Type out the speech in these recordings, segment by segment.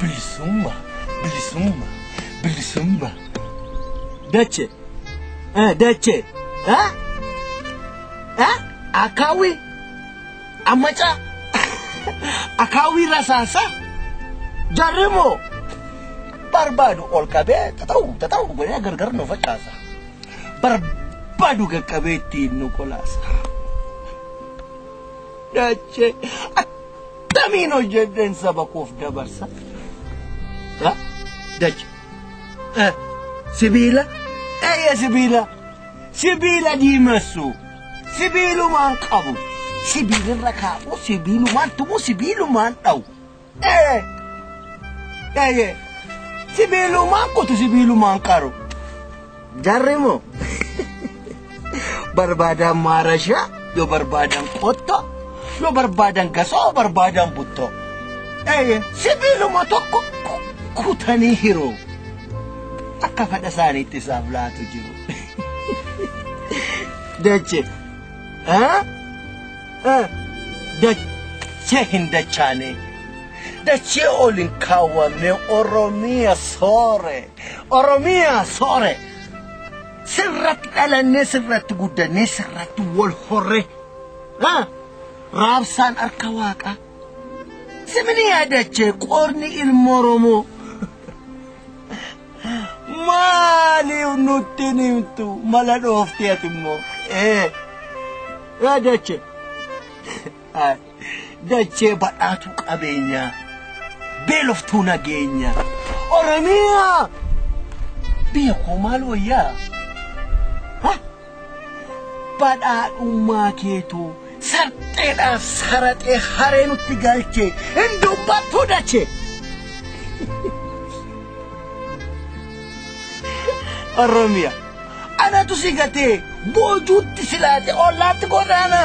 Bilisummaa, bilisummaa, bilisummaa. Dache, dache, akaawii, ammaca, akaawii rasaasa, jarri immoo barbaadu ol qabee tata'u tata'u godhee gargar nu facaasa. Barbaadu qaqqabee ittiin nu qolaasa. Dachee attamiin hojjedheen saba koof dabarsa. Dachee sibiila eeyya sibiila sibiila diimessu sibiilumaan qabu sibiilirra kaa'u sibiilumaan tumu sibiilumaan dha'u. Eeyyee sibiilumaan kutu sibiilumaan qaru. Jarri moo barbaadan maarashaa yoo barbaadan qottoo yoo barbaadan gasoo yoo barbaadan buttoo. Eeyyee sibiiluma tokko kutanii hiruu akka fedha isaaniitti isaaf laatu jiru. Dachee dachee hin dachaane dachee ol hin kaawwamne Oromiyaa soore Oromiyaa soore sirratti dhalannee sirratti guddannee sirratti wal horre raabsaan harka waaqaa simni yaadachee qorni ilma Oromoo. Maaliif nutti himtu mala dhooftee ati immoo dachee dachee badhaatu qabeenyaa beeloftuu nageenyaa Oromiyaa biyya koo maal wayyaa badhaadhummaa keetuu sarxeedhaaf saraxee haree nutti galchee hin dubbattu dachee. Oromiyaa anatu si gatee boojuutti si laate ollaatti godaana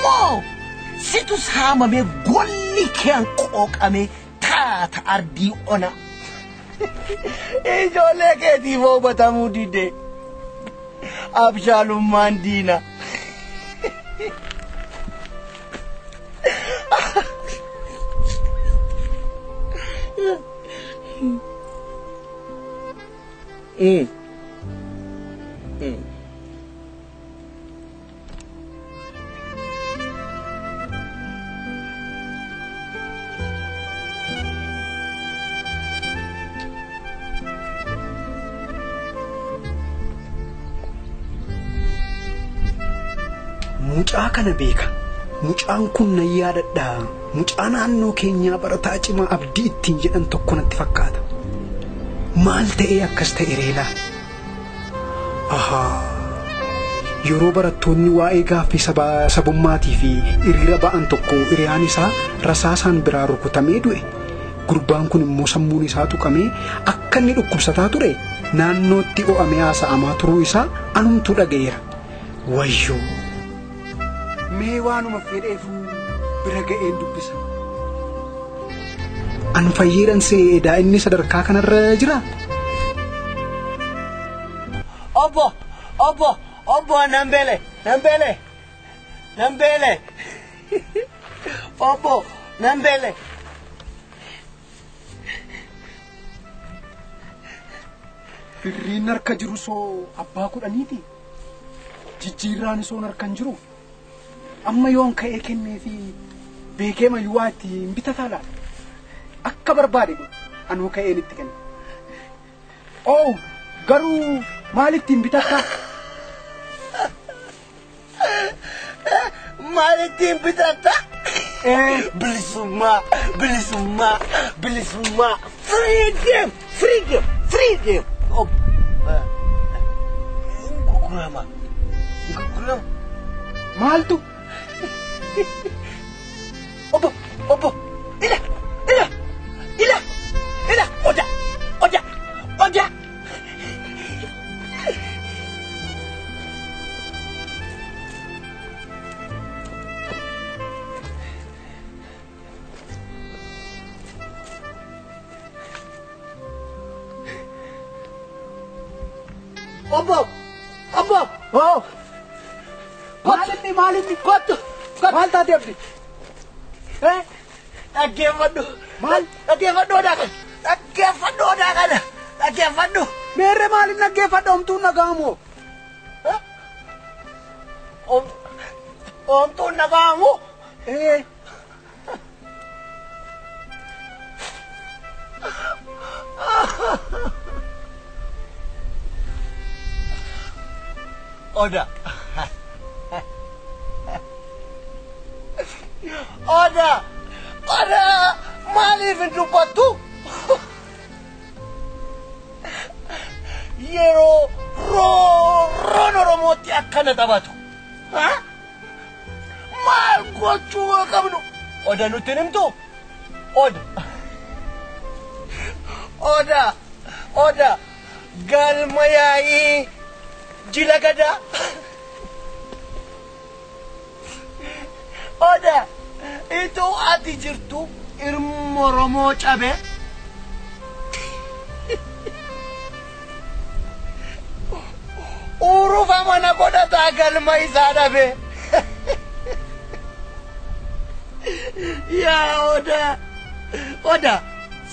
moo situ saamamee golli kee qooqamee taata ardii ona. Ijoollee keetiif hubatamuu dide abshaalummaan diina. Mucaa kana beeka. Mucaan kun nan yaadadha. Mucaa naannoo keenyaa barataa cimaa Abdii ittiin jedhan tokko natti fakkaata. Maal ta'ee akkas ta'e reelaa? Ahaa. Yeroo barattoonni waa'ee gaaffii sabummaatii fi hiriira ba'an tokko hiriyaan isaa rasaasaan biraa rukutamee du'e. Gurbaan kun immoo sammuun isaa tuqamee akka inni dhukkubsataa ture naannootti o'amee haasa'amaa turuu isaa anumtuu dhaga'eera. Wayyoo! Mee waanuma fedheefuu bira ga'een dubbisa. An fayyeedhaan se'ee daa'imni sadarkaa kanarra jira. Obbo, obbo, obbo Nambele, Nambele, Nambele, obbo Nambele. Birriin harka jiru soo abbaa kudhaniiti. Jijjiirraan soon harka hin jiru. Amma yoon ka'ee kennee fi beekee mayyuu waa ittiin bitataa laata? Akka barbaade anuu ka'een itti kenna. Oo garuu maal ittiin bitataa? Maal ittiin bitataa? Bilisummaa, bilisummaa, bilisummaa, freedom, freedom, freedom. Gurgurama, gurgurama. Maaltu? Obbo, obbo, ila, ila, ila, ila, oda, oda, oda. Obbo, obbo, oh. Maalinni maalinni kottu maal taate Abdi? Dhaggeeffadhu. Maal? Dhaggeeffadhu odaa kana. Dhaggeeffadhu odaa kana. Dhaggeeffadhu. Meerre maaliin dhaggeeffadha homtuun dhaga'amu? Homtuun dhaga'amu? Ee. Oda. Oda. Oda. Maaliif hin dubbattu? Yeroo roorroon Oromootti akkana taphatu. Maal gochuu qabnu? Oda nutti hin himtu? Oda. Oda. Oda. Galma yaa'ii jila gadaa. Oda. Ituu ati jirtu ilma Oromoo cabe. Urufa mana godhataa galma isaa dhabe. Yaa Oda. Oda.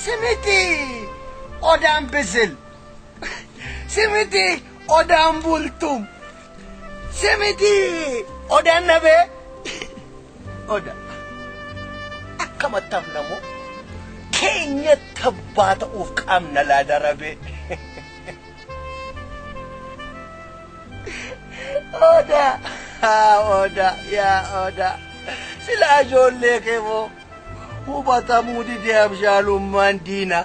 Simiti odaan bisil. Simiti odaan bultum. Simiti odaan nabee. Oda. Akkamatti hafnamoo keenya tabbaa ta'uuf qaamna laa darabee. Oda. Oda. Yaa Oda. Silaa ijoollee kee moo hubatamuu didee abshaalummaan diina.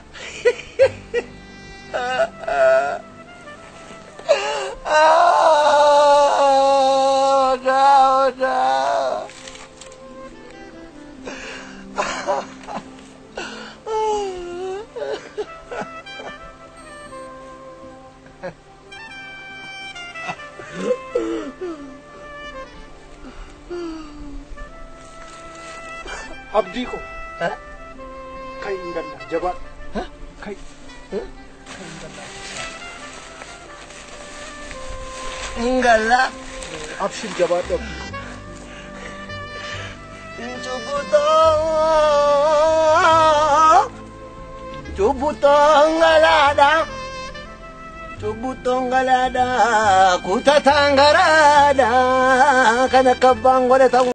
Oda. Oda. Abdii koo. Kan hin galla jabaadha. Kan hin galla. Hin galla. Abshir jabaadhu abdii koo. Cubbutoo ngalaadha. Cubbutoo ngalaadha. Kutataan garaadha. Kan akka abbaan godhe ta'u.